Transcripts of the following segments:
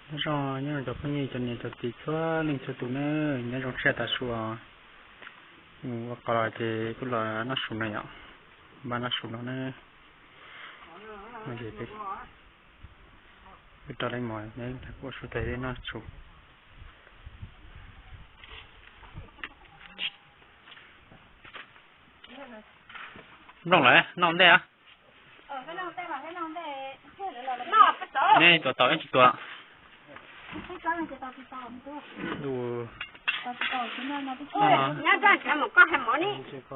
Nyob zoo, nyob zoo cov phooj ywg, cov niam cov txiv txhua leej txhua tus nawb, nyob zoo tshaj tav su os. Ua qos los ces kuj los noj su no yom, npaj noj su no nawb. Peb rau leej mos neb ua su tag peb noj su. Nplooj lawm, noj ntej a. Neb tuav tau ib tsis tuav. Ntsis qos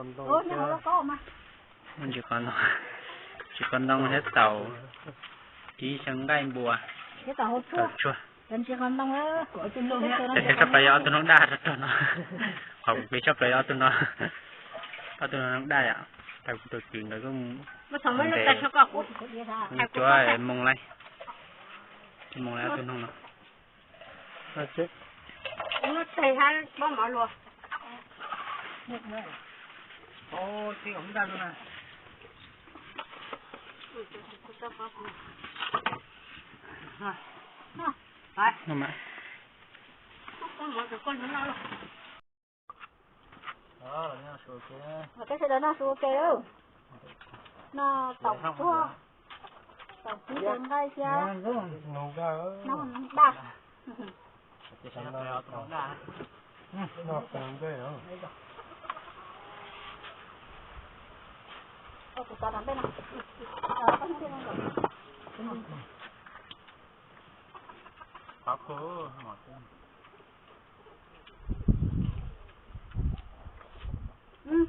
ntoo, ntsis qos ntoo thiab taum, ib xyoo nqaij npua, taum tsuag. Tsis tau plaws yog ob tug noob daj rog rog no. Qhov kuv tsis tau plaws yog ob tug no, ob tug noob daj yom. Thaum kuv tuaj kwv nkawd kuj ntev, cuab moo laij, moo laij ob tug noob no. Peb sawv daws noj su ua ke, noj taum tsuag, taum txiv taum nqaij thiab noob daj.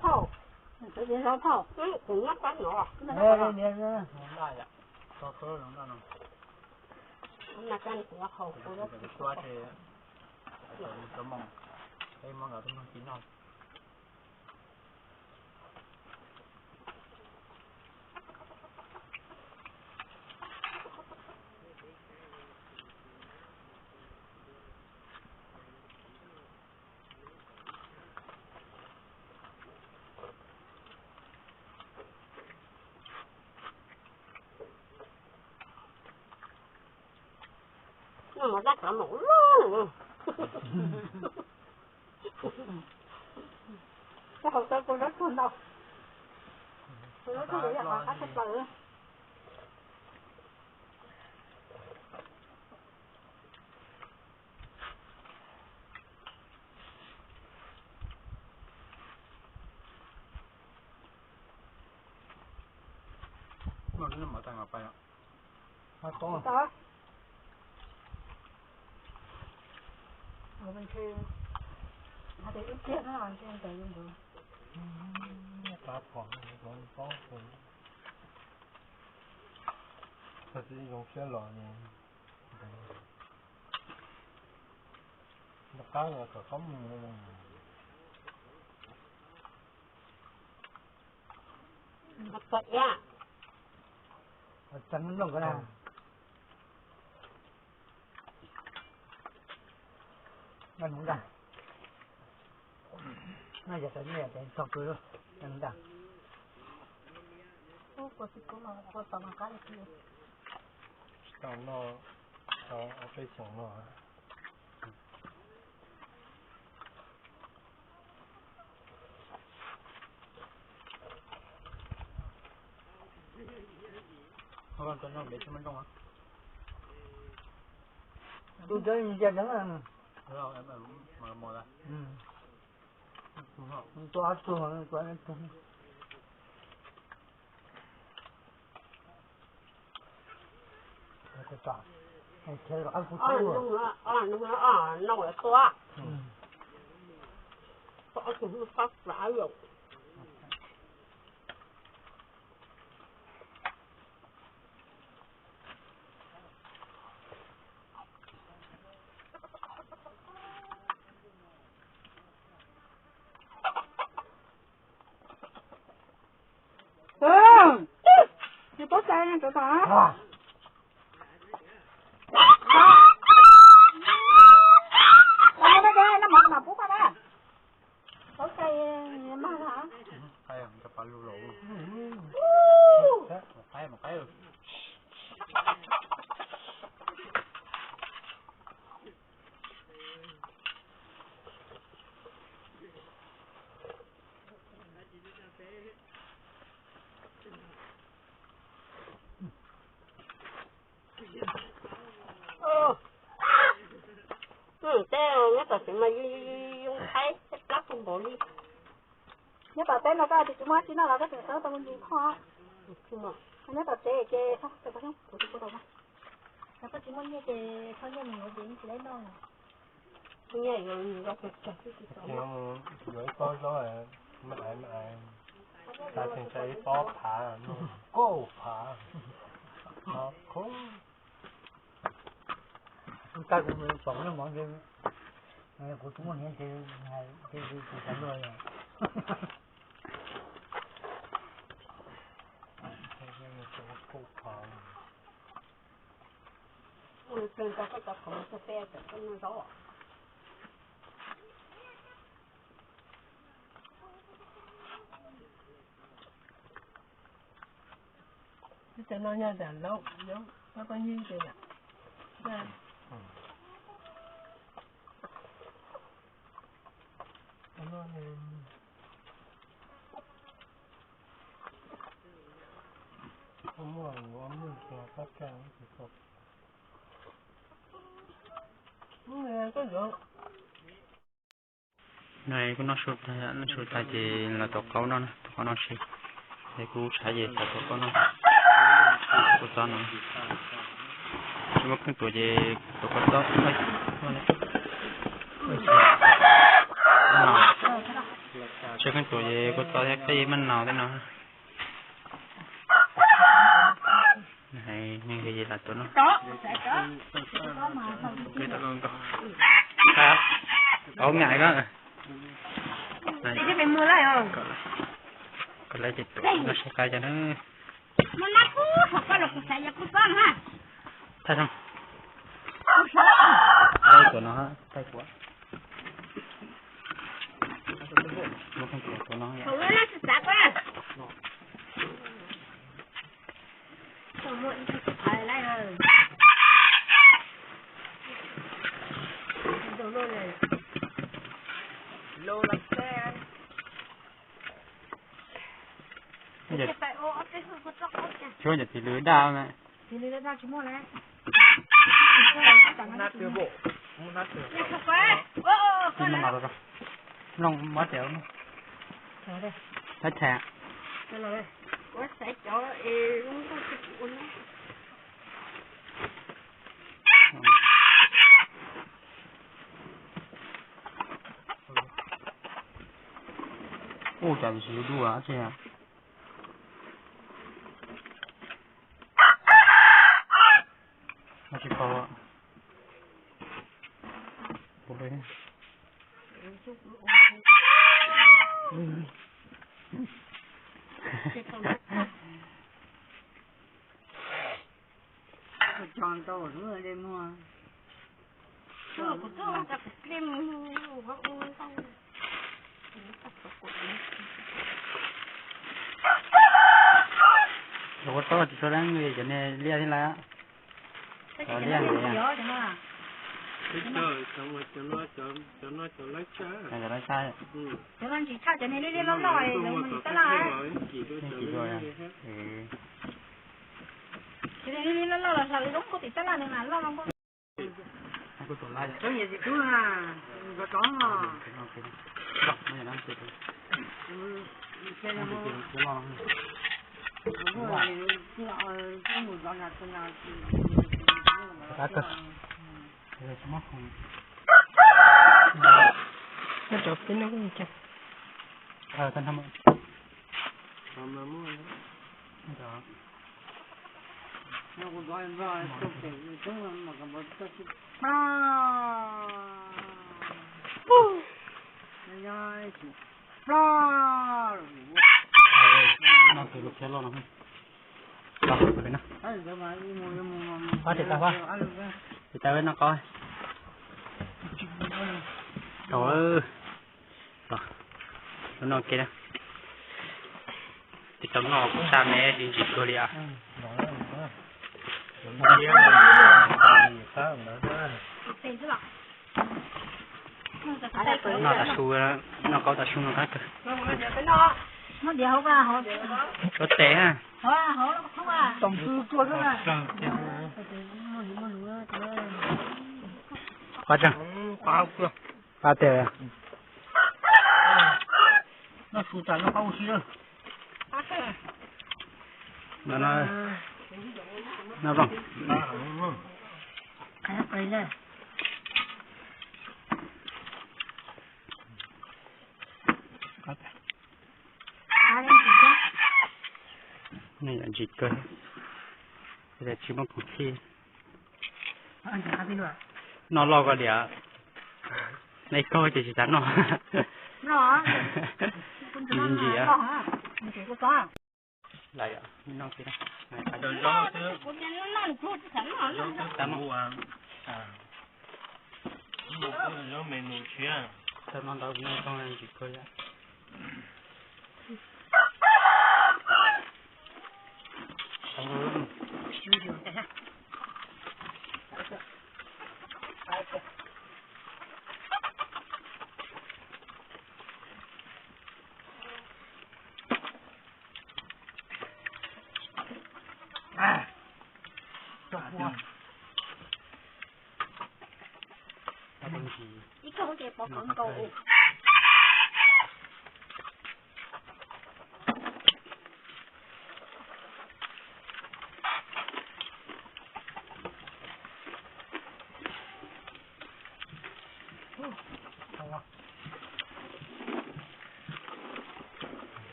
Thauj, kuv nyob qab no. Noj mov dab tsov maum loj. Hauv tau kuv lub tug ntau, kuv lub tug yuav yog qhov qab tshaj plaws. Zoo siab los, nws qab los kom qab mus. Txog nplooj ko na. Noj ntag. Noj yog tau nyiaj ces txog pw noj ntag. Tsis tau noj tau ob peb xyoos no. Tus cov cia deev. Tua tug, tua tug. Noj tua. Tsis paub cai, tsov tom. Mas yus yus yus yus qhaib plab kawg nkaus li. Nyob tom teb no koj tsis muaj dab tsi noj los koj tseem xav tau me ntsis phoj. Nyob tom tsev ces kuv tsis muaj nyiaj ces thauj nyiaj mus yuav ces tsis tau noj. Yuav ib pob zaub, me me, ta tseem tsa ib pob phav, kauj phav. Tag kuv pom noj mov, kuv tsis muaj hniav ces kuv xav luaj. Kauj phav. Cov no yog zam laub, pab pab nyuj ces yom. Muaj ua muaj nrhiav pab kaj tsis tau. No kuj noj su tag, noj su tag ces los tuav qaub noj, tuav qaub noj seb. Es kuv tshav ces xav tuav qaub noj. Kua txob no, tsis muaj kheej tuav ces tuav kua txob. Tsib kheej tuav ces kua txob thiab qej maj no tej no. Neeg yog yis las tuav no. Ov, ngam ko. Koj lawv ces tuav no saib qab cov na. Thaj no. Tuav no, thaj kuv. Muaj kheej tuav no. Tshuav cov tiv lwv daj na. Mloog mob tias, tab chais. Ua cas tsis dua tsi. Tsis paub. Los ua tau tsis tshua leej li cov niag liaj thiab lawm. Cov liaj ntawd. Cov no ntsis tshaj cov niag liaj liaj loj loj, tab laj. Cov niag liaj liaj loj loj hlawv zoo nkauj tim tab laj no mas loj zoo nkauj. Tub, nkawd rov Noj tus lub phiab loj no. Qab tsis tau, tsis tau no qab. Tau, lub no ke na. Tsis tau noj kuv sab me ntsis kawg li as. Noj tav su, noj qaub tav su no qab kawg. Ua tes ha. Qab tseeb. Pab tiag. No su tas no pab ua si lawm. No, no, no vlog. Nej yam ntsim kawg, tsis muaj khoom khij. Noj loj koj diam, nej kawg ces tsis xav noj. Ntsim ntsim. Lawm yom, noj kiag. Tau noj ntau kuv noj tau ntsim kawg yom. Ib koj ces pov kov nkaus.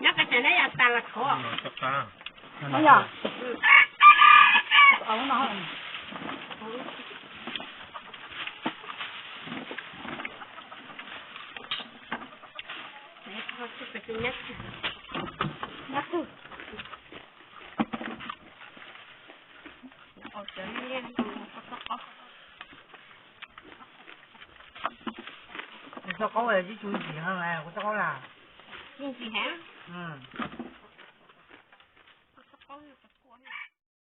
Nyob qab tsam neb yog tas los khov. Yog. Kuv txoj qaub tib tsu ntsim heev, kuv txoj qaub las. Ntsim heev.